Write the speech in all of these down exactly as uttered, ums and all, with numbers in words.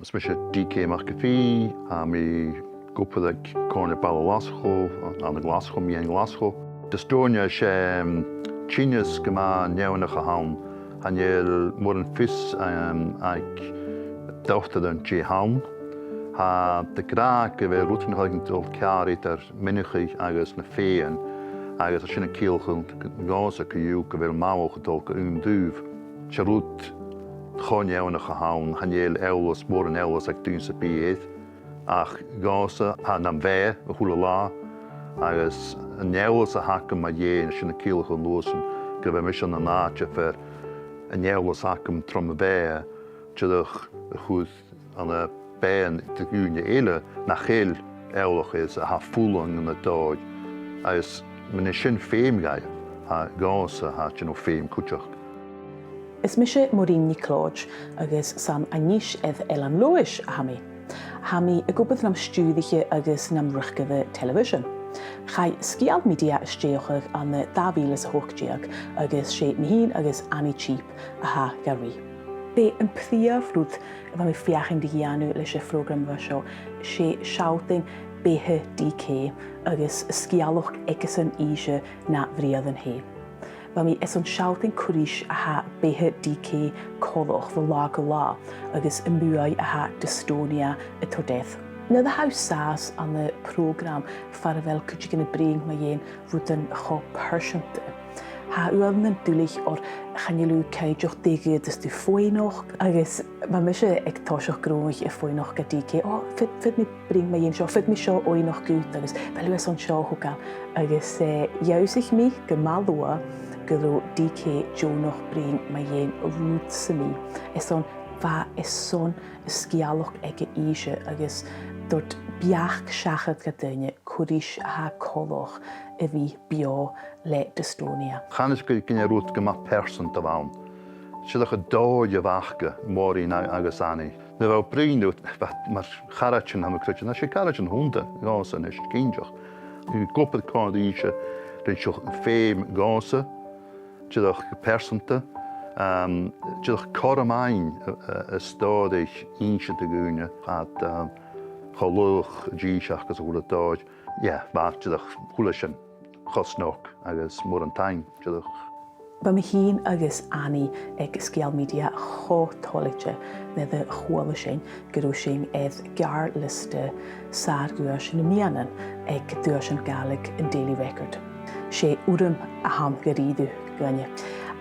Is mise D K MacPhì, tha mi ag obair aig Comhairle Baile Ghlaschu, ann an Glaschu, mu dheidhinn Ghlaschu. Dystonia, 's e, um, tinneas gu math neònach a th' ann. Chan eil mòran fios, um, aig dotairean dè th' ann. Tha iad ag ràdh gu bheil rudan a' dol ceàrr eadar mionaidean agus na fèidhean, agus tha sin a' ciallachadh dhòmhsa co-dhiù gu bheil m' amhach a' dol gu aon dubh. 'S e rud cho neònach a th' ann, chan eil eòlas, mòran eòlais aig duine sam bith air, ach dhòmhsa tha e nam bheatha a h-uile latha, agus an eòlas a th' agam mu dheidhinn, sin a' ciallachadh an uair sin gu bheil mise ann an àite far an eòlas a th' agam tro mo bheatha, dìreach a chur ann am beatha de dhaoine eile nach eil eòlach air, a tha a' fulang ann an dòigh, agus mura h-eil sin feum dhaibh, tha dhòmhsa, tha sin feum cuideachd. Is mise Maureen NicLeòid agus 's ann a-nis air Eilean Leòdhais a tha mi. Tha mi ag obair nam stiùiriche agus nam riochdaiche telebhisean. Chaidh Sgeul Media a stèidheachadh ann an dà mhìle 's a h-ochd deug agus 's e mi fhìn agus Annie Cheap a tha ga ruith. B' e am prìomh rud a bha mi a' feuchainn ri dhèanamh leis a' phrògram a bha seo, 's e sealltainn beatha D K agus an sgeulachd aigesan innse na bhriathran fhèin. Bha mi airson sealltainn cò ris a tha beatha D K coltach bho latha gu latha agus am buaidh a tha dystonia a' toirt air. Nuair a tha thu an sàs ann am prògram far a bheil cuideigin a' bruidhinn mu dheidhinn rudan cho pearsanta, tha uaireannan duilich oir chan eil thu cinnteach dè dh'fhaodas tu faighneachd, agus bha mise aig toiseach gu robh mi a' faighneachd do D K, "Ò, faod, faod mi bruidhinn mu dheidhinn seo, faod mi seo fhaighneachd dhut," agus "A bheil thu airson seo a thogail?" Agus, eh, dh'ionnsaich mi gu math luath gu robh D K deònach bruidhinn mu dheidhinn rud sam bith. Airson, bha e airson an sgeulachd aige innse agus toirt beachd seachad do dhaoine cò ris a tha e coltach a bhith beò le dystonia. Chanas gu, gun e rud gu math pearsanta a bh' ann. 'S e dòigh a bh' aca, Maureen a-, agus Annie. Nuair a bha thu a' bruidhinn riutha, bha, mar charaidean, tha mi a' creidsinn, tha sibh caraidean shunnd, dhòmhsa a-nis, cinnteach. Bha thu ag obair còmhla rithese, rinn sibh feum dhòmhsa, dìreach pearsanta, um, dìreach cothrom fhaighinn, uh, uh, an stòiridh innse do dhaoine, a tha, um, cho luath a dh'innseadh agus a h-uile dòigh. Yeah, bha, dìreach a h-uile sìon cho snog agus mòran taing, dìreach. Bha mi fhìn agus Annie aig Sgeul Media cho toilichte nuair a chuala sinn gu robh sinn air geàrr-liosta sàr-dhuais nam meadhanan aig duaisean Gàidhlig an Daily Record. 'S e urram a th' ann gu h-àraidh dhuinne.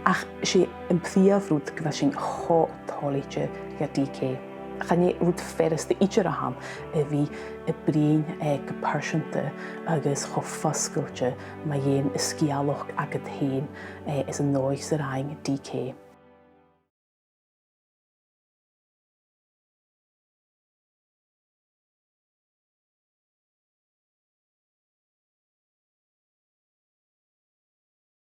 Ach 's e am prìomh rud gu bheil sinn cho toilichte do D K. Chan e rud furasta idir a th' ann a bhith a' bruidhinn, eh, gu pearsanta agus cho fosgailte mu dheidhinn an sgeulachd agad fhèin, eh, is an dòigh 's a rinn D K.